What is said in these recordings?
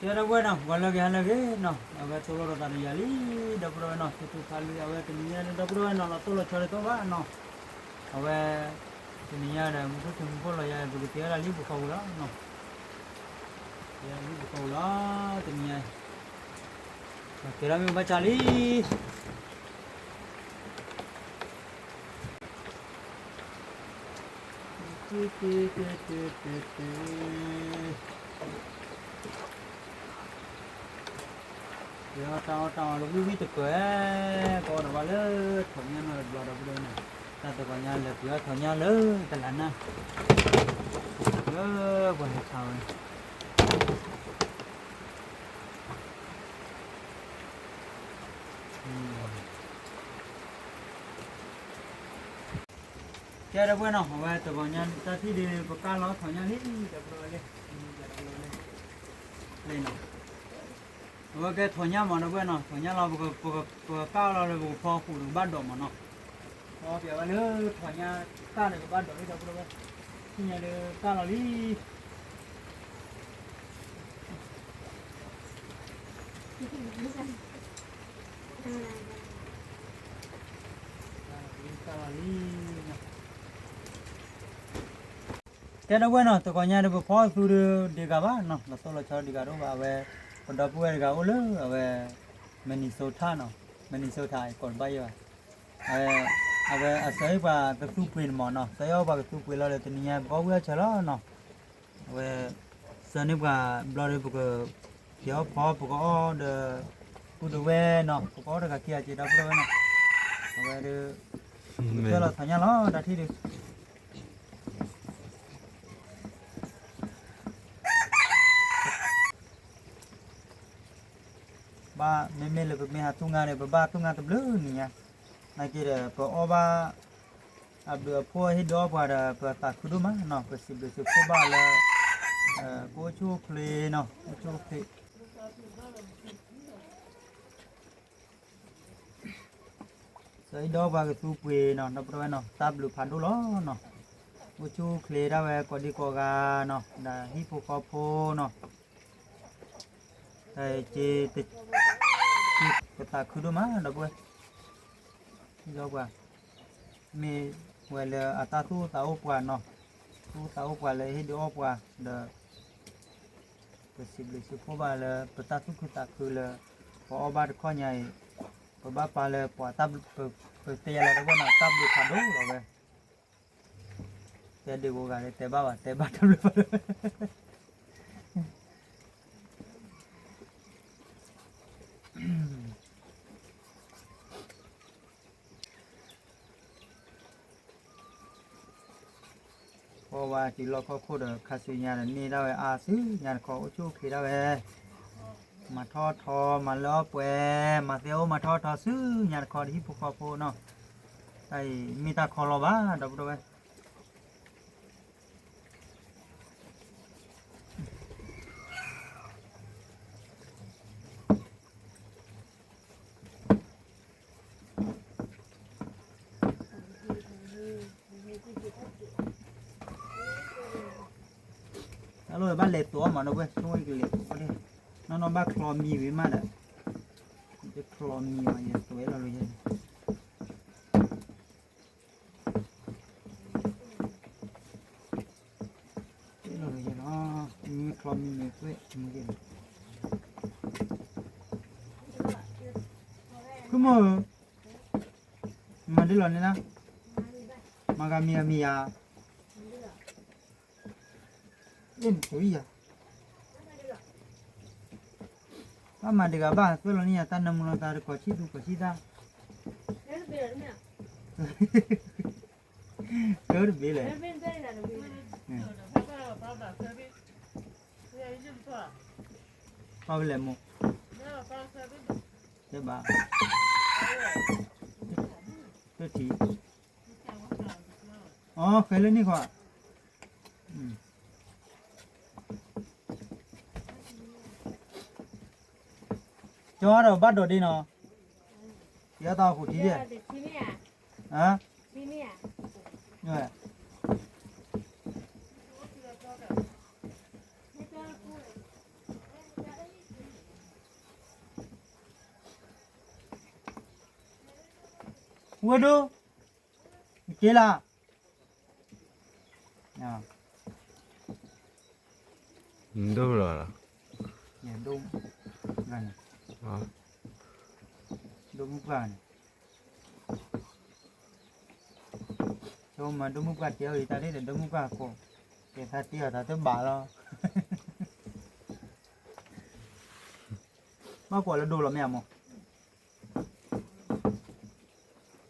ကဲဒီပုၢ်ဝဲၢ်နီၤ, ဂီၤလၢအဂ့ၤ ဟါလၢအဂ့ၤနီၤ, အဝဲသိၣ်လိဒီးသးဒီးယၤလံ, ဒီပုၢ်ဝဲၢ်နီၤ, ထူထူဖးလံ, အဝဲတနံၤညါဒီပုၢ်ဝဲၢ်နီၤ, လီၤတိၢ်လီၤဆီတသ့ဘၣ်နီၤ, အဝဲ တနံၤညါဒီး မူခိၣ်ထံးမူခိၣ်လီၤယၤ ပကက့ၤဝဲဒၣ်လၢပဃီပူၤလီၤနီၤ, က့ၤလၢပဃီပူၤလီၤ, တနံၤညါ က့ၤထီၣ်မ့ၢ်ဘၣ်ဆါလံ. ပှၤအီၣ်တၢ်အီၣ်တၢ်အီလၢဝံၣ်ဝံၣ်တကၢၢ်, ပှၤအီၣ်ဒီးဘၣ်လၢထီၣ်ညၣ်နီၢ်တဘျီဒီပုၢ်ဝဲၢ်နီၤ, တၢ်သပှၢ်ညါလဲၤပှ့ၤအီၣ်ထီၣ်ညၣ်လၢတလးနၢ်, လၢပှၤဟဲဆါဝဲ ကဲဒီပုၢ်ဝဲၢ်နီၤ, အဝဲတဂီၤညါတၢ်ထံၣ်ဒီး ပကၢ်လီၤထီၣ်ညၣ်လံ, ဒီပုၢ်ဝဲၢ်လံ, လံနီၤ, အဝဲကဲထီၣ်ညၣ်မး ဒီပုၢ်ဝဲၢ်နီၤ, ထီၣ်ညၣ်လီၤ ပကကၢ်လီၤလၢပကဖီဃိာ်ဒီးကဘၣ်ဒိးမးနီၤ, ဖီပၠးဝဲလၢထီၣ်ညၣ်ကၢ်န့ၣ် ကဘၣ်ဒိးလံ ဒီပုၢ်ဝဲၢ်, ထံၣ်ညါဒီးကၢ်လီၤလံ. ကဲဒီပုၢ်ဝဲၢ်နီၤ, တဂီၤညါဒီး ပဖီသူဒီးဒံးဂၤဘၣ်နီၤ, လီၤတိၢ်လီၤဆီဒံးဂၤတအိၣ်ဘၣ်, အဝဲ ပဒီပုၢ်ဝဲၢ်တဂၤအိၣ်လၢအဝဲ Minnesota နီၤ, Minnesota အကိးတဘၣ်ယဲဘၣ်, အဝဲအစၢၤဟ့ၣ်ပှၤကသူပှ့ၤန့ၣ်မးနီၤ, စၢၤဟ့ၣ်ပှၤကသူပှ့ၤလီၤဒီး တနံၤညါပကအီၣ်ဝံၣ်အီၣ်ဆၢလီၤနီၤ, အဝဲ စၢၤန့ၢ်ပှၤဘျီဒီး ပကက့ၤအီၣ်ဖီ ပကအီၣ်ဒီး ပုၢ်ဒီးဝဲၢ်နီၤ, ပကအီၣ်တဂၤခံဂၤက့ၤ ဒီပုၢ်ဒီးဝဲၢ်နီၤ, အဝဲဒီး ပကကၢ်လီၤထီၣ်ညၣ်လီၤ တၢ်ထံၣ်ဒီး ဘၣ်မ့မ့ၢ်လၢပမ့ၢ်ဟးသူၣ်ငါဒီး ပဘၣ်သူၣ်ငါတဘျုးနံၤညါ, နာ်က့ဒီး ပအီၣ်ဘၣ် အဘျုးအဖှိၣ်ဟ့ၣ်ဒုးအီၣ်ပှၤဒီး ပသးခုဒိၣ်မးနီၤ, ပစံးဘျုးစံးဖှိၣ်ဘၣ်လၢ ကအိၣ်ဆူၣ်အိၣ်ချ့နီၤ, အိၣ်ဆူၣ်အိၣ်ချ့ စၢၤဟ့ၣ်ဒုးပှၤကသူပှ့ၤနီၤ, ဒီပုၢ်ဒီဝဲၢ်နီၤ, တၢ်ဘျုးဖးဒိၣ်လီၤနီၤ, အိၣ်ဆူၣ်အိၣ်ချ့ဒၣ်ဝဲကိးဒံကိးဂၤနီၤ, ဒီးဟံၣ်ဖိဃီဖိနီၤ, တၢ်အံၤက့ၤ ပသးခုဒိၣ်မး ဒီပုၢ်ဝဲၢ်, ဟ့ၣ်ဒုးပှၤ မ့ၢ်ဝဲလၢအတၢ်သူၣ်အိၣ်သးအိၣ်ပှၤနီၤ, သူၣ်အိၣ်သးအိၣ်ပှၤလၢဟ့ၣ်ဒုးအီၣ်ပှၤဒီး ပစံးဘျုးစံးဖှိၣ်ဘၣ်လၢ ပတၢ်သူၣ်ခုသးခုလၢ ပအီၣ်ဘၣ်တခီညါအံၤ, ပဘၣ်ပာ်လၢပှၤတၢ်ဘျုး, ပတဲယၤလီၤ ဒီပုၢ်ဝဲၢ်နီၤ, တၢ်ဘျုးဖးဒိၣ်လီၤဝဲ, တဲဒုးကိးဂၤလၢတဲဘၣ်ဘၣ်, တဲဘၣ်တၢ်ဘျုးဖးဒိၣ် ပဝဲတုၤလီၢ်ခီၣ်ခိၣ်ဒီး ခါဆူညါဒီး န့ၢ်ဒၣ်ဝဲအါဆူညါတခီ အိၣ်ဆူၣ်အိၣ်ချ့ဒၣ်ဝဲ, မၤထီၣ်ထီ မၤလၢအီၣ်ပှဲၤ, မၤသ့အိၣ်မၤထီၣ်ထီဆူညါတခီ ဒီးဟံၣ်ဖိဃီဖိနီၤ, တၢ်အံၤမ့ၢ်တၢ်ခီလီၤဘၣ် ဒီပုၢ်ဝဲၢ် တၢ်လီၢ်ဘၣ်လဲၤတိးအီၣ်မး ဒီပုၢ်ဝဲၢ်, ဆိကမိၣ်ကလဲၤတိးအီၣ်, နီၢ်နီၢ်ဘၣ်ချီမံဝံၤမးဒီး, တချီမံမး ယတိးလီၤလီၤယဲ လီၤလီၤယဲလီၤ, မ့ၢ်ချီမံန့ၣ် ကွဲမုၢ်ယဲလီၤ, ဃုမိၢ်ဧၢ, မၤဒ်လီၤန့ၣ်လၢ, မၤဂၤမံၤဂၤမံၤယၤ, အ့ၣ် နဆိယၤ, ဘၣ်မၤတဂၤဘၣ် သွဲၣ်လီၤန့ၣ်ယၤ တၢ်နၢမူလီၤသးတကိးဆံၣ်သူကိးဆံၣ်သၣ်, ကၢတဘ့ၣ်လဲၣ်, ပၢ်ဝဲလဲၣ်မိၢ်, တဲဘၣ်, တထံၣ်, အီ ဃဲလၢန့ၣ်ခီ, ကၠီဒီးဘၣ်ဒိးဒ့နီၤ, ယသးဟူးထံယဲၢ်, ဟါ, ယဲၢ် မ့ၢ်တဲတကူဝဲ, မ့ၢ်တဲတကူဝဲ, ဝဲဒိၣ်, က့ၤလီၤ, ဒိၣ်လီၤ, ဒိၣ်မုၢ်ပှၢ်န့ၣ်, ဒိၣ်မုၢ်ပှၢ်န့ၣ်, ဆိမၤဒိၣ်မုၢ်ပှၢ်တဲအီၤဂ့ၤတၢ်ဒ်ဒီး ဒိၣ်မုၢ်ပှၢ်ကိး, ကဲသးတ့အီၤသးတဘၣ်လီၤ, ဘၣ်ကွၢ်လၢဒိၣ်လီၤမ့ၢ်အမိၢ်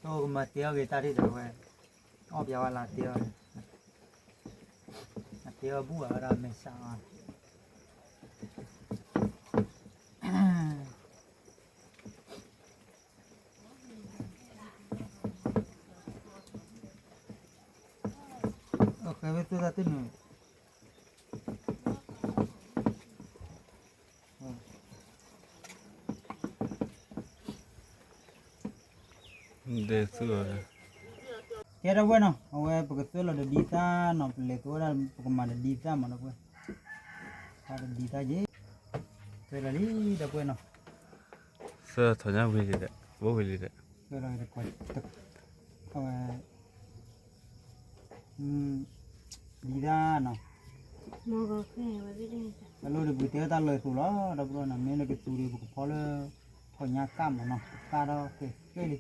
တအိၣ်ကမၤတ့အီၤဂ့ၤတၢ်ဒ်ဒီးဝဲ, အီၣ်ပျးဝဲလၢတ့အီၤ, အတ့အီၤဘူၣ်ဘၣ်ဝဲဒၣ်မဲာ်ဆှးအီၤ, အဃဲဝဲသ့ၣ်တၢ်တနုာ် ကဲဒီပုၢ်ဝဲၢ်နီၤ, အဝဲပကသၢလီၤတဒံသၣ်နီၤ, ပလဲၤသဝဲဒၣ် ပကမၤတဒံသၣ်မးဒီပုၢ်ဝဲၢ်, ပှၤတဒံသၣ်က့ၤ, သၢလီၤလံဒီပုၢ်ဝဲၢ်နီၤ, သၢထီၣ်ညါဝံၤလံဒီး, ဘိဝံၤလံဒီး, သၢလီၤ, အဝဲ ဒံသၣ်နီၤ, တၢ်လီၢ်ဒီးပကတဲတၢ်လၢာ်သိးလီၤ ဒီပုၢ်ဝဲၢ်နီၤ, မ့ၢ်လၢကသူဒီးပကဖီလၢ ထီၣ်ညါကၣ်မးနီၤ, ကၣ်ဒီးကဲကဲလံ,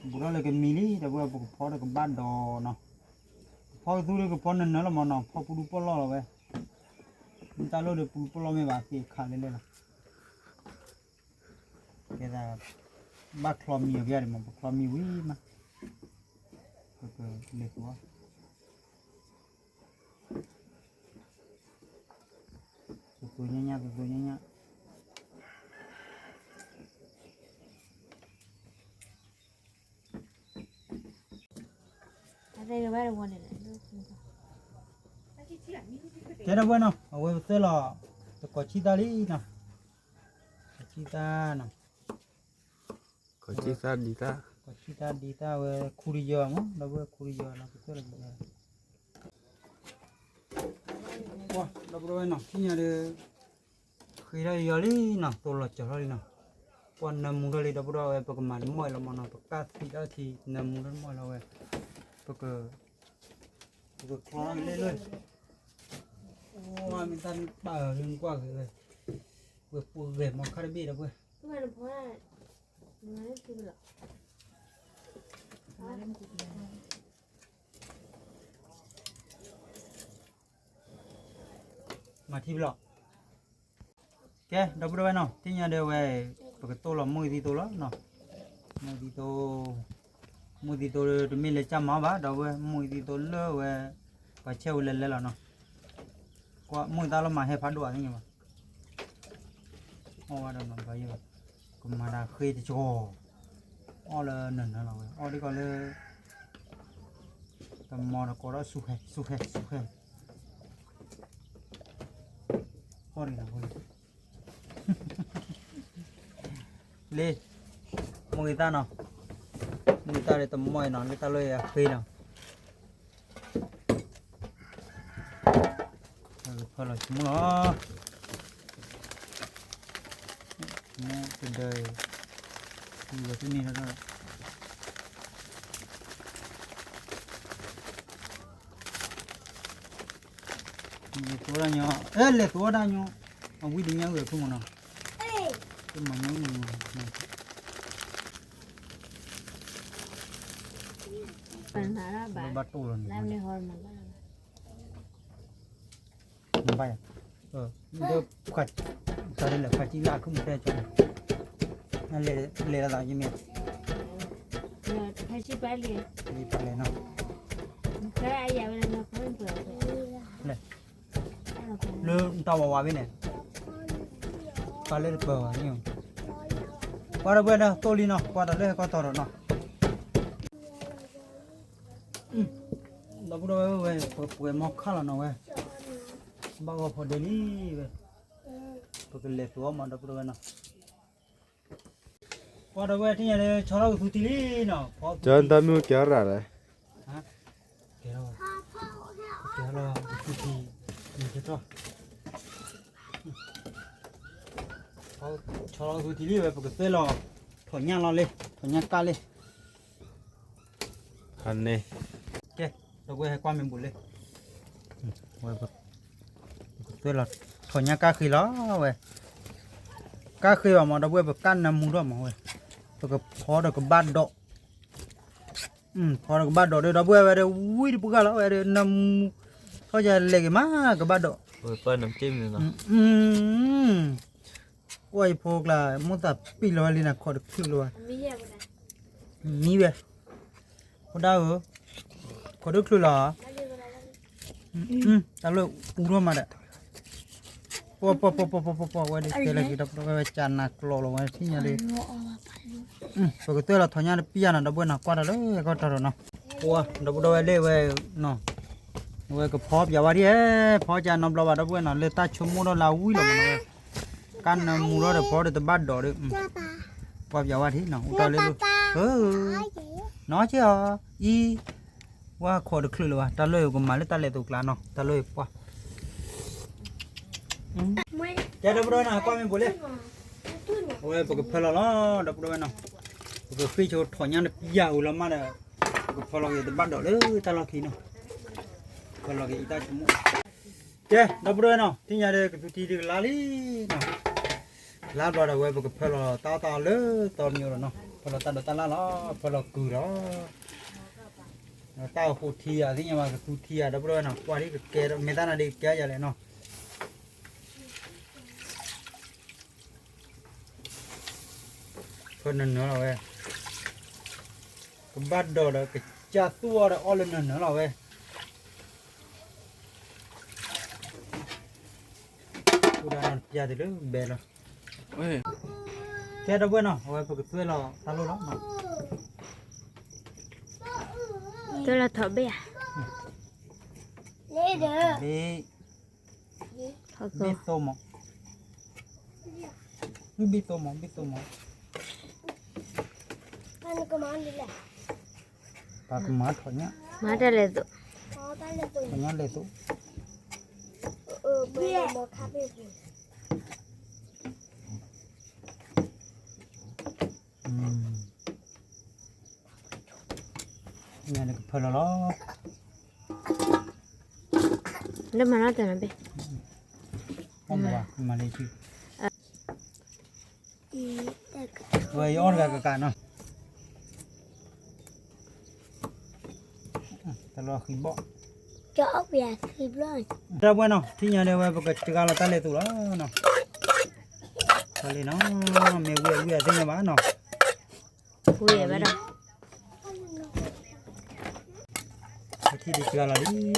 ဘူးထီၣ်လၢကမံၤလံ ဒီပုၢ်ဝဲၢ် ပကဖီဒီးကဘၣ်ဒီးနီၤ, ကဖီကသူဒီးကဖီနၢၤနၢၤလီၤမးနီၤ, ဖီပူၤဒူပီၢ်လီၢ်လီၤဝဲ, မ့ၢ်တၢ်လီၢ်ဒီးပူၤဒူပီၢ်လီၢ်မ့ၢ်ဘၣ်သ့ၣ်ခးလဲၤလဲၤလီၤ ကဲသး ဘၣ်ချီမံၤအီၤဘၣ်ဒံးမး, ပချီမံၤဝံၤမး, ပကလဲၤသိး, သိးသိးညါညါ သိးသိးညါညါ ကဲဒီပုၢ်ဝဲၢ်နီၤ, အဝဲပသၢလီၤ, တကိးဆံသၣ်လံနီၤ, ကိးဆံသၣ်နီၤ, ကိးဆံသၣ်ဒံသၣ်, ကိးဆံသၣ်ဒံသၣ်ဝဲ ခူတယီၤမး ဒီပုၢ်ဝဲၢ် ခူတယီၤနီၤ ပသၢလီၤ, ဒီပုၢ်ဝဲၢ်နီၤ ထံၣ်ညါဒီး ဃ့ထီၣ်ယီၤလံနီၤ, သိးလီၤကၠီၤထီၣ်လံနီၤ, ပှၤနၢမူထီၣ်လံ ဒီပုၢ်ဝဲၢ် ပကမၤတမီၢ်အံၤလီၤမးနီၤ, ပကၣ်သံးထီၣ်ထံ နၢမူထီၣ်တမီၢ်အံၤလီၤဝဲ, ပက ပကချီထီၣ်ကလဲၣ်လၢ, အိၣ်မ့ၢ်တၢ်ပာ်အီၤလၢနကွၢ်ဂ့ၤဝဲ, ဝဲပူၤဂဲၤမီၤခါတဘ့ၣ်ဒီပုၢ်ဝဲၢ် မၤထံပလီၢ်, ကဲ ဒီပုၢ်ဝဲၢ်နီၤ သ့ၣ်ညါဒီးဝဲ ပကတိၢ်လီၤမုၢ်သံသိလီၤနီၤ, မုၢ်သံသိ, မုၢ်သံသိတမ့ၢ်လၢကၢ်မၤဘၣ် ဒီပုၢ်ဝဲၢ် မုၢ်သံသိလၢဝဲ ပှၤဆဲးဝဲလဲၤလဲၤလီၤနီၤ, ကွၢ်မုၢ်သးလီၤမၤဟဲဖးဒိၣ်အသ့ၣ်ညါဘၣ်, အီၣ်ဝဲဒီးမၤဘၣ်ယိၣ်, ကမၤတၢ်ဃ့တကီၢ်, အီၣ်လၢနၢၤနၢၤလီၤဝဲ အီၣ်ဒ်ကီးလၢ တမီၤတကိးဒီးဆူၣ်ဃဲ ဆူၣ်ဃဲ ဆူၣ်ဃဲ, အီၣ်ဒ်န့ၣ် လံ, မုၢ်ဂ့ၤသၣ်နီၤ, မုၢ်ဂ့ၤသၣ်ဒီးတမီၤအံၤနီၤ လၢတၢ်လၢယဃ့နီၤ, ဖၢလီၤဆိကမိၣ်လီၤ, မ့ၢ်တဒၢအံၤ, မ့ၢ်တန့ၢ်ထီၣ်ထီၣ် လဲၤသိဒၣ်ညီ, အဲ လဲၤသိဒၣ်ညီ, အဝံတညါဝဲခိၣ်မနီၤ, မၤညီမနီၤ, ဘၣ်တိၢ်လီၤန့ၣ်, ဘၣ်ယၤ, ဒီး, တၢ်လၢဖးကံလၢ်ခုၣ်မတဲကီ, လဲၤလီၤသးယမ့ၢ်, ဖးကံပၢ်လဲၣ်, ပၢ်လဲၣ်နီၤ, လၢတၢ်ဝးဝးဘ့ၣ်န့ၣ်, ပၢ်လၢတပၢၤဘၣ်န့ၣ်, ကွၢ်ဒီပုၢ်ဝဲၢ်ဒီး တိၢ်လံနီၤ ကွၢ်ဒီးလၢဟဲကီၢ်တီၤဒီးနီၤ ဒီပုၢ်ဒီဝဲၢ်ဝဲ ပှဲၤမီခါလီၤနီၤဝဲ, ဘၣ်ဂီၤဖီဒဲးလံဝဲ, ပကလဲၤသူအီၣ်မးဒီပုၢ်ဒီဝဲၢ်နီၤ, ပှၤဒီဝဲၢ်ထံၣ်ညါလၢ ဆီထီၣ်ကသူထံလံနီၤ, ဖီကၠီတၢ်မုၢ်ကဲထီၣ်ရၤလဲၣ်, ကဲထီၣ်, ကဲထီၣ်ကသူထံ, ကဲထီၣ် ဆီလီၤကသူထံလံဝဲ ပကသ့လီၤ, ထီၣ်ညၣ်လီၤလံ, ထီၣ်ညၣ်ကၢ်လံ, န့ၣ်, ကဲ, ဒီပုၢ်ဝဲၢ်ဟဲကွၢ်မ့ၢ်ဘူးလံ, ဝဲ, ပကသွဲၣ်လီၤ, ထီၣ်ညၣ်ကၣ်ဃ့လီၤဝဲ, ကၣ်ဃ့ဘၣ်မး ဒီပုၢ်ဝဲၢ် ပကၣ်နၢမူထီၣ်မးဝဲ, ပကဖီဒီးကဘၣ်ဒိး ဖီဒီးကဘၣ်ဒိးဒီး ဒီပုၢ်ဝဲၢ်ဝဲဒီး ဝံတပှၢ်လီၤဝဲဒီး နၢမူထီၣ်ယလဲၤက့ၤမး ကဘၣ်ဒိး, ကွၢ်ယဖိကျါ မိၣ်သးပံာ်လီၤဝဲလံနၤ ခိးတချုးလီၤဝဲ, မံဝဲ, ဖိဒၣ်ဧၢ, ခိးတချုးလီၤ, တၢ်လၢအူထီၣ်မးဒီး ပီၢ်ပီၢ်ပီၢ်ပီၢ်ပီၢ်ပီၢ်ပီၢ် ဝဲဒၣ်တဲလၢက့ၤ ဒီပုၢ်ဝဲၢ်ဝဲကၢနၤကျိးလီၤဝဲထံၣ်ညါဒီး, ပကသွဲၣ်လီၤထီၣ်ညၣ်တပံၢ်ယါနီၤ ဒီပုၢ်ဝဲၢ်နီၤ ကွၢ်တၢ်လၢကီၢ်တၢ်ဒီးနီၤ, ပှၤ ဒီပုၢ်ဝဲၢ်လၢဝဲ, ဝဲကဖီပျးဝါဒ်, ဖီကၢနီတဘျီဘၣ် ဒီပုၢ်ဝဲၢ်နီၤ လၢတၢ်ဆိကမိၣ်ထီၣ်လၢအဝံလီၤမးနီၤဝဲ, ကၢနၢမူထီၣ်ဒီးဖီဒီးတဘၣ်ဒိးဒီး, ပှၤပျးဝါထံၣ်နီၤ အိၣ်တၢ်လၢ, နီၢ်က့ၢ်အီၤ, အံၤ ဝဲခိးတချုးလၢၤဘၣ် တၢ်လၢယကမၤလၢတၢ်လဲၤသိးကျါနီၤ တၢ်လၢယပှၢ်, ကဲ ဒီပုၢ်ဝဲၢ်နီၤ ကွၢ်မ့ၢ်ဘူးလံ, အဝဲပကဖၢလီၤလီၤ ဒီပုၢ်ဝဲၢ်နီၤ, ပကဃ့ၢ်ဆိထီၣ်ညၣ်တပံၢ်ယါအူလီၤမးဒီး, ပကဖၢလီၤက့ၤတဘၣ်ဒိးလၢတၢ်လီၢ်ခံနီၤ, ဖၢလီၤက့ၤအံၤတၢ်ဆိကမိၣ်, ကဲ ဒီပုၢ်ဝဲၢ်နီၤ ထံၣ်ညါဒီးကသူထံဒုကလါလံနီၤ, လါဘျီဒီးဝဲပကဖၢလီၤတၢ်အီၣ်တၢ်အီလၢသီမညိဒီးနီၤ ဖၢလီၤတၢ်ဒိးတၢ်လၢ်လီၤ ဖၢလီၤကုၢ်ဒီး တၢ်အိၣ်ဃိးထံဧါ သ့ၣ်ညါဘၣ်ကသူထံဧါ ဒီပုၢ်ဝဲၢ်နီၤ ကွၢ်ဒ်ကကဲဒီး မ့ၢ်တၢ်နၤဒ်ကကဲယၤလဲၣ်နီၤ, ဖၢနၢၤနၢၤလီၤဝဲ, ကဘၣ်ဒိးဒီးကစၢ်သူၣ်အီၤဒီးအီၣ်လၢနၢၤနၢၤလီၤဝဲ, အိၣ်ဒၣ်နီတပျၢ်တုၤလၢဘဲလီၤ, ကဲ ဒီပုၢ်ဝဲၢ်နီၤ အဝဲပကသွဲၣ်လီၤတၢ်လိၣ်လီၤ, သွဲၣ်လီၤထီၣ်ဘ့ၣ်ဧါ, ဘ့ၣ်, ဘ့ၣ်သိမး, ဘ့ၣ်သိမး, ပကမၤထီၣ်ညၣ်, မၤတၢ်လဲၤသိး, ထီၣ်ညၣ်လဲၤသိး, ညၣ်ဒီးကဖၢလီၤလီၤ, လၢမၤနီၢ်တၢ်နဘ့ၣ်, မၤလၢ, ဝဲယအီၣ်တဂၤကကးနီၤ, တၢ်လီၢ်ဃံဘီၣ်, ဒီပုၢ်ဝဲၢ်နီၤ ထံၣ်ညါဒီးဝဲပကစှၤလီၤတၢ်လဲၤသိးလီၤနီၤ, တၢ်လံနီၤ, မ့ၢ်ဝံၣ်ဝံၣ်အသ့ၣ်ညါဘၣ်နီၤ, ဝံၣ်ဘၣ်ဒီး, ထံၣ်ဒုစှၤလီၤလံ နီၢ်က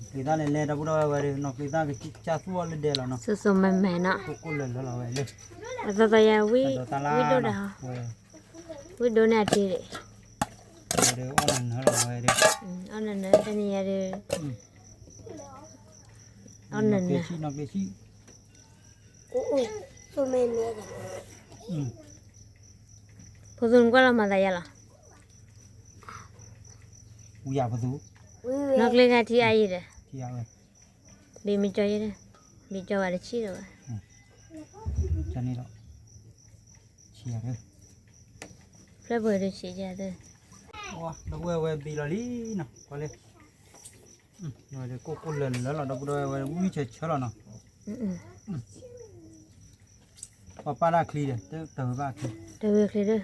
ျ့သၣ်လဲၤလဲၤ ဒီပုၢ်ဒီဝဲၢ်ဝဲဒီး နီၢ်ကျ့သၣ်ကစၢ်သူၣ်အီၤလၢဒဲလီၤနီၤ, စိစိမဲမဲနီၤ, ကိၢ်ကိၢ်လၢာ်လၢာ်လီၤဝဲလၢ, အသီသီယၤဝံၣ်ဒိၣ်ဒၣ်, ဝံၣ်ဒိၣ်န့ၢ်အထံးဒံး, ဝဲဒီးအီၣ်နၢၤနၢၤလီၤဝဲဒီး, အီၣ်နၢၤနၢၤတနံၤယၤဒီး, အီၣ်နၢၤနၢၤ, နီၢ်ကျ့ဆံၣ်, ဖိသူၣ်နကွၢ်လီၤ မၤသးယါလီၤ, ဝံၤယၤဖိသူ, နီၢ်ကျ့ဂၤထံအါယံၤဒီး, ဘံမ့ၢ်ကၠီယဲဒီး, ဘံကၠီဝဲတဆံၣ်ဒီးဝဲ, န့ၣ်ဒီး, ဆံးယၤဒီး, ဖျၢၣ်ပှဲၤဒီးဆံးယၤဒီး, ဒီပုၢ်ဝဲၢ်ဝဲဘံလီၤလံနီၤ ကွၢ်လၢ ကိၢ်ကိၢ်လၢာ်လၢာ်လီၤ ဒီပုၢ်ဒီဝဲၢ်ဝဲဝံၣ်ဆၢဆၢလီၤနီၤ, ပှၤပာ်ဒၣ်ချံဒီး တဝဲဘၣ်ချံ, တဝဲချံဒီး,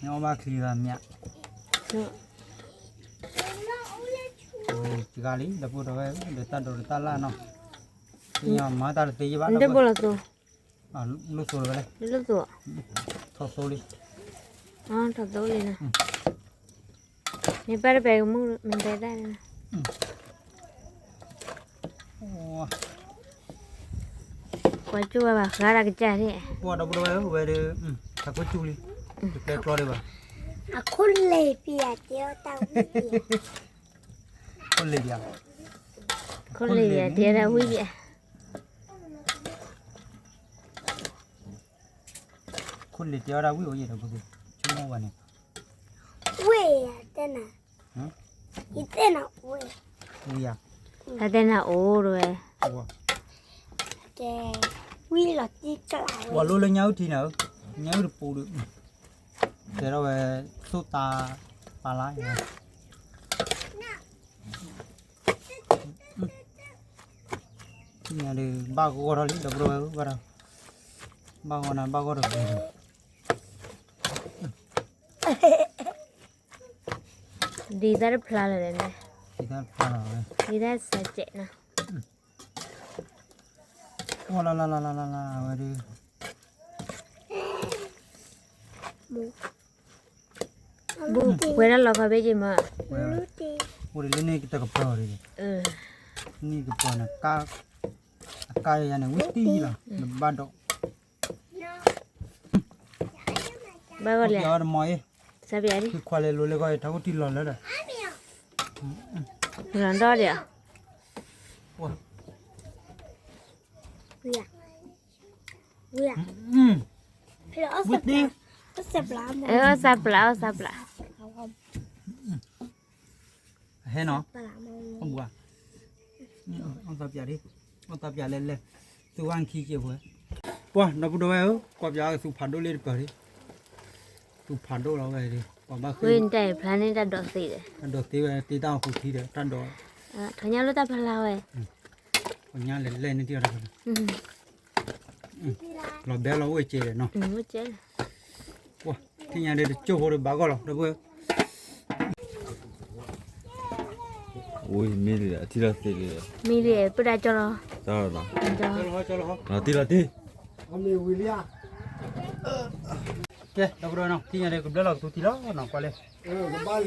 မ့ၢ်အီၣ်ဘၣ်ချံဂၤမ့ၢ်ဧါ, စှၤလံ ဒီပုၢ်ဒီဝဲၢ် ဒီးတၢ်ဒိးဒီးတၢ်လၢ်နီၤ, မၤတၢ်တသ့ယဘၣ် တဘိလီၤသိး, လိၣ်သိးလီၤဝဲလဲၣ်, လိၣ်သိး, ထီၣ်သိလံ, ထီၣ်သိလံနီၤ, မ့ၢ်ပၢ်တပဲကမူၣ် မ့ၢ်တဲတၢ်န့ၣ်, ပှၤကၠိဝဲဘၣ်ဃးတၢ်ကစၢ်န့ၣ်, ပှၤဒီပုၢ်ဒီဝဲၢ်ဝဲဒီး, တၢ်ခိၣ်ကၠူလံ, တကျဲကျီဒံးဘၣ်, အခိၣ်လ့ၤပျးတဲအီၣ်တၢ်ဝံၣ်ပျး, ခိၣ်လ့ၤပျး, ခိၣ်လ့ၤပျးတဲဒၣ်ဝံၣ်ပျး ခိၣ်လ့ၤတဲအီၣ်ဒၣ်ဝံၣ်အိၣ်ယဲဒီး ပကဆိကမိၣ်ဝဲန့ၣ်, ဝဲတဲနၤ, ယတဲနၤဝဲ, ဝံၤဧါ, တၢ်တဲနၤအိၣ်တဝဲ, ဝံၤလီၤတံၢ်ကျးဝဲ, ပှၤလိလၢညၣ်အုၣ်ထံန့ၣ်ဧၢ, ညၣ်အုၣ်တပူၤဒီး, တဲထီၣ်ဝဲ, သိၣ်တၢ်, ပာ်လါ, ဒ်ဘၣ်ဂီၢ်ထီၣ်လံ ဒီပုၢ်ဒီဝဲၢ်ဧၢ, ဘၣ်ဂီၢ်နၤဘၣ်ဂီၢ်တဂ့ၤ, ဒ်တၢ်တဖျါလၢၤန့ၣ်, ဒ်တၢ်တဖျါလၢၤဝဲ, ဒ်တၢ်စဲးနၤ, အိၣ်လၢလၢလၢလၢလၢလၢဝဲဒၣ် ဘူးဝဲဒၣ်လီၤခီဘ့ၣ်က့ၤမး, အိၣ်ဒ်လၢန့ၣ်ကတကပၤဒ်, န့ၣ်ကပၤန့ၣ်, အကါယၤန့ၣ်ဝံတံၢ်လီၤ, နဘၣ်ဒိး, ဘၣ်ဂီၢ်လံ, တမီၤအံၤ, ခွါလဲၤလိၤလၢဂီၢ်အံၤ ထီၣ်အိၣ်တံၢ်လီၤလၢဒီး, လီၤဒီးဒံးဧါ ဝံတံၢ်, အီၣ်စၢ်ပျး အီၣ်စၢ်ပျး, ဟဲနီၤ, အီၣ်ဘှံး, အီၣ်သးပျးဒ်, အီၣ်သးပျးလဲၣ်လဲၣ်, သူဝါခံက့ၤဝဲ, ပှၤဒီပုၢ်ဒီဝဲၢ်ဧၢ, ကွၢ်ပျးကသူဖးဒိၣ်လၢတပၤဒ်, သူဖးဒိၣ်လီၤဝဲဒ်, ပှၤဘၣ်ဃ့ၢ်, ဖျါန့ၣ်တၢ်ဒိးသ့ဒီး, တၢ်ဒိးသ့ဝဲ တ့တၢ်အိၣ်ဃူထံဒီး တၢ်ဒိး, ထီၣ်ညၣ်လၢတၢ်ဖျါဝဲ, ပှၤညါလဲၤလဲၣ်န့ၣ်တံၢ်အီၤတၢ်ဖျါ လီၤဘဲလီၤအိၣ်ကဲဒီးနီၤ, ထံၣ်ညါဒ်တကၠိၢ်ဖိဒီးဘၣ်ဂီၢ်လီၤ ဒီပုၢ်ဝဲၢ်, ဝံၤမ့ၢ်လံအထံၣ်လီၤသ့လံ, မ့ၢ်လံပတၢ်ကၠီလီၤ, လီၤတံၢ်လီၤတံၢ်, ကဲ ဒီပုၢ်ဒီဝဲၢ်နီၤ ထံၣ်ညါဒ်ကဘျၢလီၤကသူထံလီၤနီၤ ကွၢ်လၢ, ဝဲတ့တၢ်အိၣ်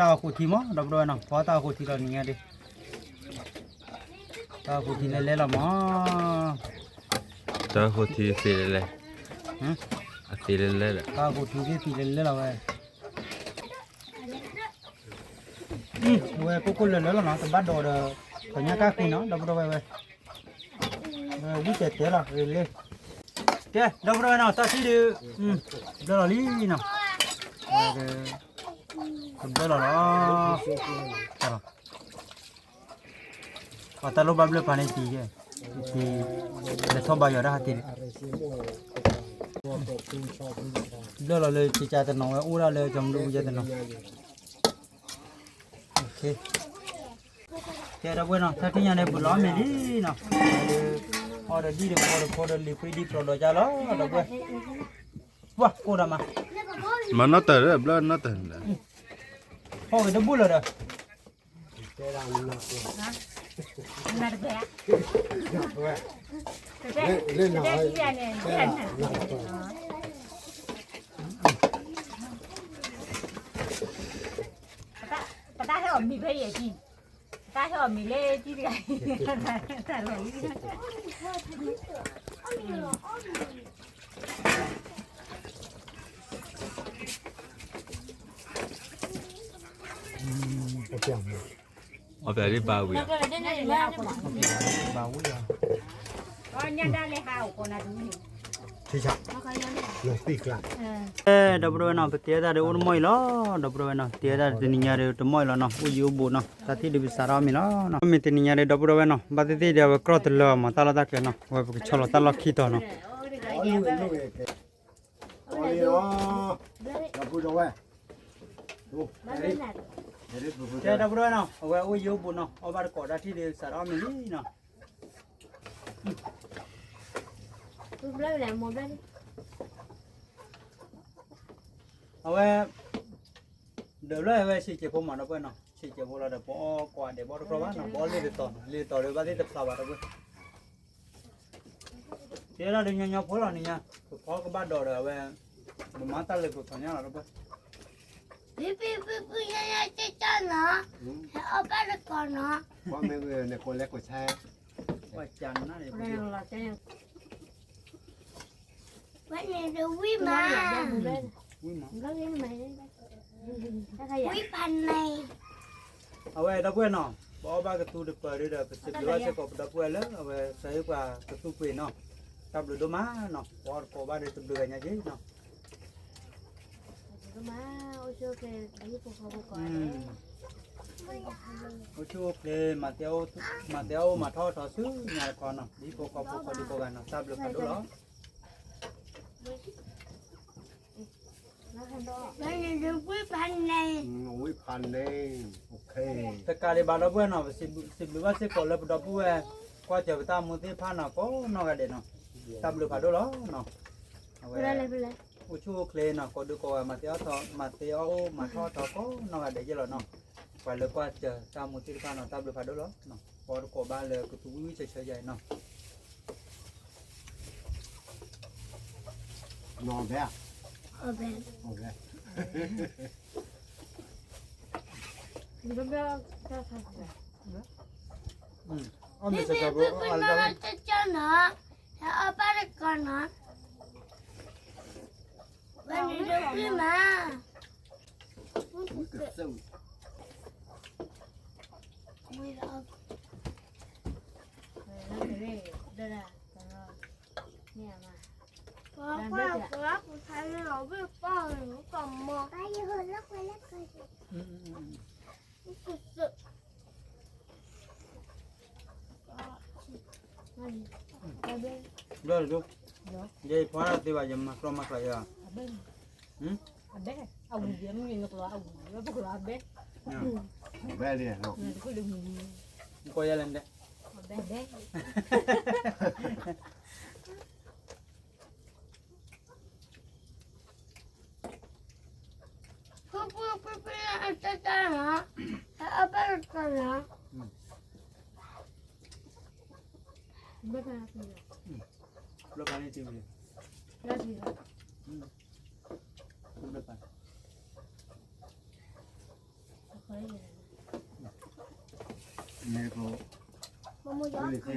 ဃူထံမး ဒီပုၢ်ဒီဝဲၢ်နီၤ ဖီတၢ်အိၣ်ဃူထံလီၤနံၤညါဒ် တၢ်အိၣ်ဃူထံလဲၤလဲၤလီၤမး, တၢ်အိၣ်ဃူထံသ့လဲၤလဲၤ, အသ့လဲၤလဲၤဒီး တၢ်အိၣ်ဃူထံသ့သ့လဲၤလဲၤလီၤဝဲ, ဝဲကိၢ်ကိၢ်လၢာ်လၢာ်လီၤနီၤ တဘၣ်ဒိးဒီး, ပှၤညါကၣ်ဃ့နီၤ ဒီပုၢ်ဒီဝဲၢ်ဝဲ, ဝံၣ်တဲာ်တဲာ်လီၤလၢ, ကဲ ဒီပုၢ်ဒီဝဲၢ်နီၤ တၢ်ထံၣ်ဒုး, ဘျၢလီၤလံနီၤ, ကဘျၢလီၤလီၤ, ပှၤတၢ်လိၣ်ဘၣ်ဘျၢပှၤန့ၣ်တံၤ, တံၤ, လဲၤထီၣ်ဘါယွၤတၢ်ဟးတ့ၢ်, ဘျၢလီၤလၢကကၢတနီၤဝဲအိၣ်ဒၣ်လၢကၠီမဒိပူၤကၢတနီၤ, ကဲ ဒီပုၢ်ဝဲၢ်နီၤ တၢ်ထံၣ်ညါန့ၣ် ပလီၤမ့ၢ်လံနီၤ, အီၣ်ဒီးဒံၣ်ဒီးဖီဒီးဖိဒီးလံၤပြံဒံၣ်ဖျိးဒီးကၢလီၤ ဒီပုၢ်ဝဲၢ်, ပှၤကိၢ်ဒီးမး, မၤနီၣ်တၢ်ဒီးဘျၢနီၣ်တၢ်, ဖီက့ၤတဘူၣ်လၢၤဒီး ပတၢ်ဟဲအီၣ်မံၤဖဲယဲၢ်ကံ, ပတၢ်ဟဲအီၣ်မံၤလၢကံတဂၤ, တၢ်လီၤလံ, အီၣ်ပျးဒ်ဘၣ်ဝံၤဧါ, ဘၣ်ဝံၤဧါ, ထံဆး, လီၤသံကျါ, ဒီပုၢ်ဒီဝဲၢ်နီၤ ပတ့အတၢ်ဒီးအိၣ်တမီၢ်အံၤလီၤ, ဒီပုၢ်ဒီဝဲၢ်နီၤ တ့အတၢ်တနံၤညါဒီးတမီၢ်အံၤလီၤနီၤ အိၣ်ယံၤအိၣ်ဘူးနီၤ တၢ်ထံၣ်ဒုးပစးထီၣ်မ့ၢ်လီၤနီၤ မ့ၢ်တနံၤညါဒီး ဒီပုၢ်ဒီဝဲၢ်နီၤ ဘၣ်သ့ၣ်သ့ၣ်ဒီးအဝဲကြီတလၢာ်မး တၢ်လီၢ်တၢ်ကျဲနီၤ အဝဲပကဆီလီၤတၢ်လီၢ်ခံတီၤနီၤ ကဲ ဒီပုၢ်ဒီဝဲၢ်နီၤ အဝဲအိၣ်ယံၤအိၣ်ဘူးနီၤ အီၣ်ဘၣ်တကိးတၢ်ထံၣ်ဒီးစးထီၣ်မ့ၢ်လံနီၤ အဝဲ ဒၢးဘျီအဝဲဆံးစဲးဖိမးဒီပုၢ်ဝဲၢ်နီၤ ဆံးစဲးဖိလီၤဒီး ပအီၣ်ကွၢ်ဒဲးဘီတကြၢးဘၣ်နီၤ ပအီၣ်လ့ၣ်တတီၤနီၤ လ့ၣ်တတီၤဒီးဘၣ်သ့ၣ်တဖျါဘၣ်ဒီပုၢ်ဝဲၢ် တဲဒၣ်ဒီးညီညီဖိလီၤနံၤညါ ပဖီကဘၣ်ဒိးဒီးအဝဲ ပမၤတၢ်လၢပဖီညါလီၤဒီပုၢ်ဝဲၢ် ပပပပညါညါကကၢနီၤ ဟဲအီၣ်ဘၣ်တကိးနီၤ ပှၤမ့ၢ်ဂ့ၤန့ၣ်ကိးလဲၤကိးဆဲ ပှၤကနၣ်န့ၣ် ဝဲန့ၣ်တဝံၣ်မး ဝံၣ်ဖးန့ၣ် အဝဲဒီပုၢ်ဝဲၢ်နီၤ ပအီၣ်ဘၣ်ကသူတပၢၤဒီး ပစံးဘျုးဘၣ်စ့ၢ်ကီးပဒီပုၢ်ဝဲၢ်လၢ အဝဲသးဟ့ပှၤကသူကွံာ်နီၤ တၢ်ဘျုးဒိၣ်မးနီၤ ပအီၣ်တကိးဘၣ်ဒီးတဘျုးဂၤညါက့ၤနီၤ မး အိၣ်ဆိကဲ ဒ်ဖိဃီဖိကီး အိၣ်ဆူၣ်အိၣ်ချ့ မၤသ့အီၣ်အိၣ်မၤထီၣ်ထီဆူညါတခီနီၤ, ဒ်ဖိဃီဖိကိးဒံကိးဂၤနီၤ, တၢ်ဘျုးဖးဒိၣ်လီၤ. ဝံဖးန့ၣ်, ဝံဖးန့ၣ်, တကးဒံးဘၣ်ဒီပုၢ်ဝဲၢ်နီၤ, ပစံးဘျုးဘၣ်စ့ၢ်ကီးလၢပဒီပုၢ်ဝဲၢ် ကွၢ်စၢၤပတၢ်မူသ့ၣ်တဖၣ်နီၤ, ကိးနီၢ်ဂၤဒဲးနီၤ, တၢ်ဘျုးဖးဒိၣ်လီၤနီၤ. အဝဲ အိၣ်ဆူၣ်အိၣ်ချ့နီၤ, ကိးဒံကိးဂၤ မၤသ့အီၣ်ထီၣ် မၤသ့အီၣ်အိၣ်မၤထီၣ်ထီကိးနီၢ်ဂၤဒဲးယဲၢ်လီၤနီၤ. ပှၤလၢကွၢ်စၢၤတၢ်မူသ့ၣ်တဖၣ်နီၤ, တၢ်ဘျုးဖးဒိၣ်လီၤ. ပှၤတကိးဘၣ်လၢကသူဝံၣ်ဝံၣ်ဆၢဆၢယၤအံၤနီၤ. နီၤဘဲ, အီၣ်ဘဲ, အီၣ်ဘဲ, အီၣ်မ့ၢ်စၢ်စၢ်ဘိ, အီၣ်ဘဲနီၤ, အီၣ်ဘဲတကီနီၤ, ဝဲန့ၣ်ဒုးဝံၣ်မး, ဝံၣ်ကစၢၢ် ဘျီဒိ, ယဲယဖီသ့ဘၣ် ယမၤကျီမၤကျီယၤ, အဘဲ, အဝံၤယဲမ့ၢ်နကျီအဝံၤယဲပကျီအဘဲ, အဘဲလံ, နကိးယၤလဲၣ်န့ၣ်, အဘဲ, အဘဲ ဖုဖုဖုဖုအတၢ်တၢ်နီၤ, အဘၣ်တၢ်နီၤ, ဘၣ်တၢ်နီၤ, ဘျီဖးန့ၣ်တံၤဝံၤ, ဘျီဖး, ဘျီဖး, မ့ၢ်ကီး, မ့ၢ်လံခံဂၤဒီး ကဲ, လီၤကုၤဝံၣ်မး, ပှ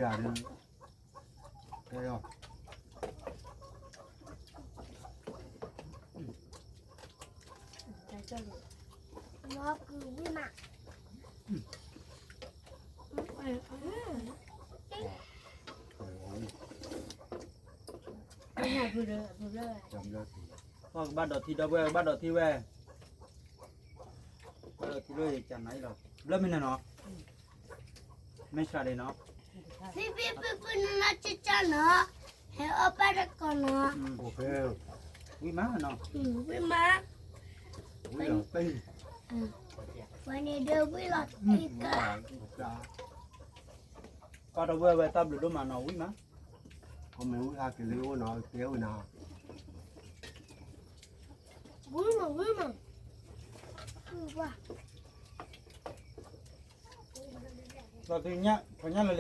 ၤကဘၣ်ဒိးထံဒီပုၢ်ဝဲၢ် ကဘၣ်ဒိးထံဝဲ, ဘၣ်ဒိးထံလၢယကနၤအံၤလီၤ ဘျီမ့ၢ်န့ၣ်နီၤ, မ့ၢ်စှၤဒံးနီၤ, ဖံဖံဖုဖုနနီၢ်ကၠၢ်ကၠၢ်နီၤ, ဟဲအီၣ်ဘၣ်တကီနီၤ, ဝံၣ်မးနီၤ, ဝံၣ်မး, ဝံၣ်လီၤတံၢ်, ဝဲန့ၣ်ဒီးဝံၣ်လီၤတံၢ်ကါ ကီၢ်ဒီပုၢ်ဝဲၢ် တၢ်ဘျုးဒိၣ်မးနီၤ ဝံၣ်မး, ကီၢ်မ့ၢ်ဝံၣ်ဟးက့ၤလၢအိၣ်နီၤ ကဲအိၣ်နၤ, ဝံၣ်မး ဝံၣ်မး, လီၤသုညၣ် ထီၣ်ညၣ်လၢာ်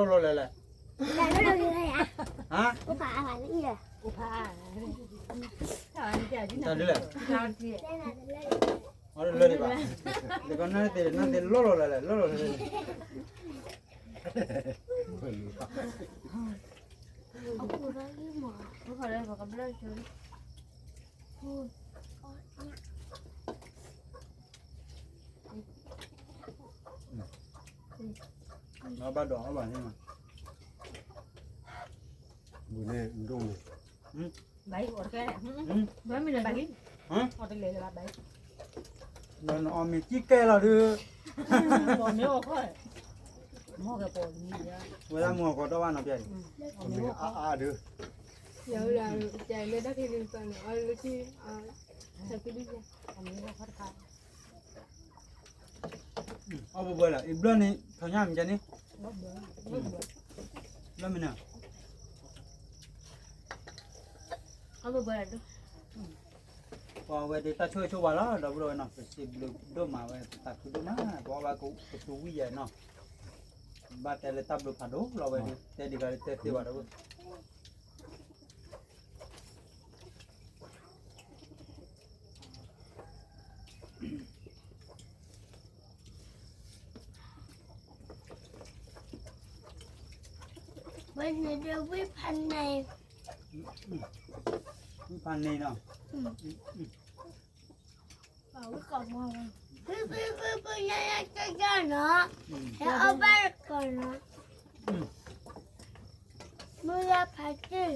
လံဧါ, လီၢ်လီၢ်လဲၣ်လဲၣ်, ဟါ, တၢ်ဒ်လဲၣ် အီၤလၢာ်ဒံးဘၣ်, တကီးနၢ်သ့ၣ် နၢ်သ့ၣ်လီၢ်လီၢ်လဲၣ်လဲၣ် လီၢ်လီၢ်လဲၣ်လဲၣ်, ဘၣ်ဒိးအီၣ်ဘၣ်န့ၣ်, ဘၣ်အီၣ်တကဲ, ဘၣ်မ့ၢ်ဘၣ်လံ, အီၣ်တလဲၤလၢၤဘၣ်ဘၣ်, နအီၣ်မ့ၢ်ကံၣ်ကဲလီၤဒုး, ဝဲဒၣ်မုၢ်အီၣ်ကီးတီၢ်ဘၣ်နီၤဖျါအံၤ, အါအါဒုး, ယလၢတၢ်ဖံးလံၤပၢၢ်န့ၣ် အီၣ်လၢခံ, အီၣ်ဘှဲဘှဲလီၤ အံၤဘျီန့ၣ် ထီၣ်ညၣ်မ့ၢ်ကဲန့ၣ်, ဘျီမ့ၢ်န့ၣ်, ပှၤဝဲဒၣ်တၢ်ဆိၣ်ဂ့ၤဆိၣ်ဝါလီၤ ဒီပုၢ်ဒီဝဲၢ်နီၤ ပစံးဘျုးဒိၣ်မးဝဲ ပသးခုဒိၣ်မး ပအီၣ်ဘၣ်ကသူဝံၣ်ယဲၢ်နီၤ, ဘၣ်တဲလၢတၢ်ဘျုးဖးဒိၣ်လီၤဝဲဒၣ် တဲဒံးဂၤတဲသ့ဘၣ်ဒီး ဝဲန့ၣ်ဒီးဝံၣ်ဖးန့ၣ်, ဝံၣ်ဖးန့ၣ်နီၤ, ဖုဖုဖုဖုညါညါကၢ်ကၢ်နီၤ, ဟဲအီၣ်ဘၣ်တကီၢ်နီၤ, မုၢ်လၢဖးတံၢ်,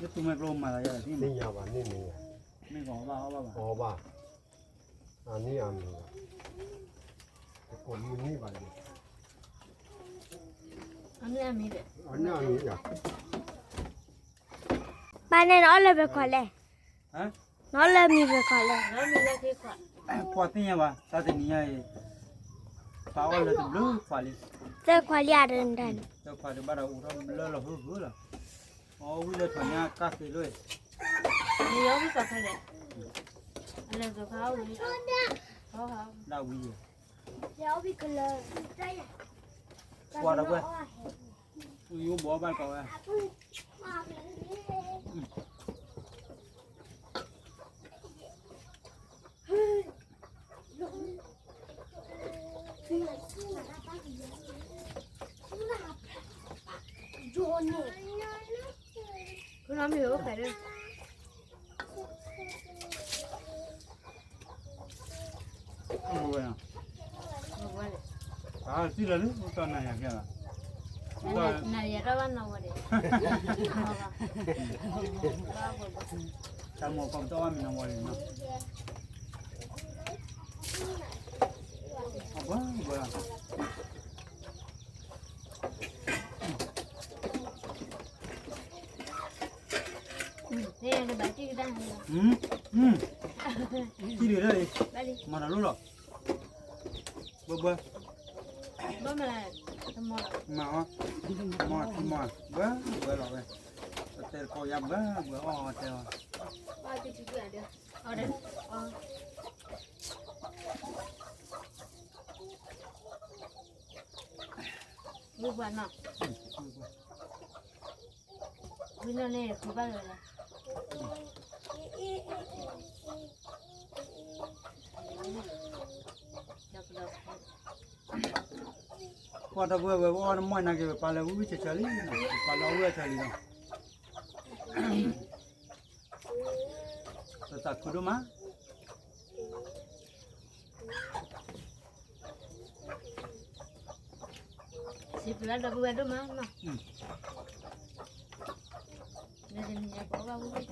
လၢသူမ့ၢ်ကျိမၤသးယၤသ့ၣ်ညါဘၣ်န့ၣ်န့ၣ်, မ့ၢ်ကအီၣ်ဘၣ်အီၣ်ဘၣ်ဘၣ်, အီၣ်ဘၣ်, အန့ၢ်အမံၤဘၣ်, တကိးမုၢ်န့ၢ်ဘၣ်ယၤ, အန့ၢ်အမံၤယၤ, ဘၣ်န့ၣ်နအီၣ်လၢပှဲၤခီလဲၣ်, နအီၣ်လၢမံၤပှဲၤခီလဲၣ်, ပှၤသ့ၣ်ညါဘၣ် တၢ်တနံၤညါအံၤ, ပှၤအီၣ်လၢတဘျုးခွးလံ, သၢခွးလံဧါတနံၤ, သၢခွးတဘၣ်ဒီးအိၣ်ထီၣ်လၢလီၤဟုဟုလီၤ, အီၣ်ဝံၤလၢထီၣ်ညါကၢ်ဃ့လိၣ်, နယီၤဝံၤကီၢ်ခဲလဲၣ်, အလဲၤကဖးအီၣ်ဝံၤ, ဒၣ်ဝံၤယဲ, ကွၢ်ဒီးဝဲ, ယိဘီဘၣ်ကီးဝဲ ဖဲနီၤမ့ၢ်အိၣ်ဖဲဒီး, အိၣ်ဝဲ, တၢ်စံၣ်လၢာ်လံ အိၣ်တ့ၢ်နၤယၤကဲလီၤ, နၤယၤတၢ်ဘၣ်နီၢ်ဝဲဒၣ်, တၢ်မီၤကီၢ်ပတီၢ်ဘၣ်မ့ၢ်နီၢ်ဝဲဒၣ်နီၤ, အဘၣ်ဘၣ် ထံၣ်လံလၢ, မၤတၢ်လိၣ်လီၤ, ဘၢဘၢ, မၤအီၤ, မၤထံမၤ, ဘၢဘၢလီၤဝဲ, ပတဲတကိးယၤဘၢဘၢအီၣ်တဲအီၤ, ဝံၤပှၤနီၤ, ဝံၤနီၤန့ၣ် ဃုဘၣ်လၢၤလီၤ, ပှၤဒီပုၢ်ဝဲၢ်ဝဲအီၣ်နမီၢ်နာ်က့ၤ ပပာ်လၢဝံၣ်ဝံၣ်ဆၢဆၢလံ, ပပာ်လၢအဝံၣ်အဆၢလံလီၤ, ပသးခုဒိၣ်မး စံးဘျုးဒီပုၢ်ဝဲၢ်ဒိၣ်မးနီၤ, လၢတနံၤညါပအီၣ်ဘၣ်ဝံၣ်ဝံၣ် ဒီပုၢ်ဝဲၢ်န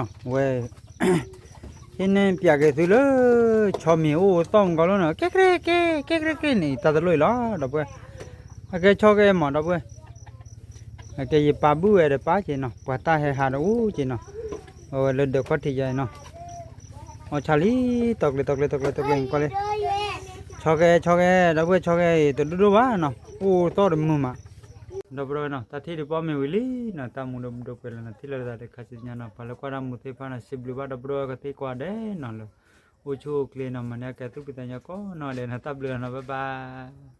ီၤ ဝဲ ဟံးန့ၢ်ပျးက့ၤသုလၢ ဆီမ့ၤအိၣ်သီၣ်မူကီလီၤနီၤ ကဲကရ့ကဲ ကဲကရ့ကရ့န့ၣ် တၢ်တလိၣ်အံၤလီၤ ဒီပုၢ်ဝဲၢ်, အကဲဆီကဲမး ဒီပုၢ်ဝဲၢ်, အကဲယပာ်ဘုၣ်ဝဲဒီးပာ်က့ၤနီၤ ပှၤတၢ်ဟဲဟးတအိၣ်က့ၤနီၤ, အဝဲလၢဒၢးခီၣ်ထံးယါအံၤနီၤ, အီၣ်ဆါလံ တီကျဲၤတီကျဲၤတီကျဲၤတီကျဲၤကွၢ်လံ, ဆီကဲဆီကဲ ဒီပုၢ်ဝဲၢ် ဆီကဲအံၤ တဒိၣ်ဒိၣ်ဘၣ်နီၤ အိၣ်သီၣ်တမုာ်မး, ဒီပုၢ်ဝဲၢ်နီၤ တၢ်ထံၣ်ဒုးပီၣ်မ့ၢ်ဝံၤလံနီၤ တၢ်မူဒိၣ်ဒိၣ်ပှဲၤလၢနထံၣ်လၢတၢ်တခါဆံညါနီၤ ပှၤလၢကွၢ်တၢ်မူသ့ၣ်တဖၣ်နီၤ စံးဘျုးဘၣ်ဒီပုၢ်ဝဲၢ်ကသ့ကွၢ်ဒဲးနီၤလၢ အိၣ်ဆူၣ်အိၣ်ချ့နီၤ မၤန့ၢ်အကဲသူၣ်ဖှံသးညီကိးနီၢ်ဒဲးနီၤ တၢ်ဘျုးလီၤနီၤ bye bye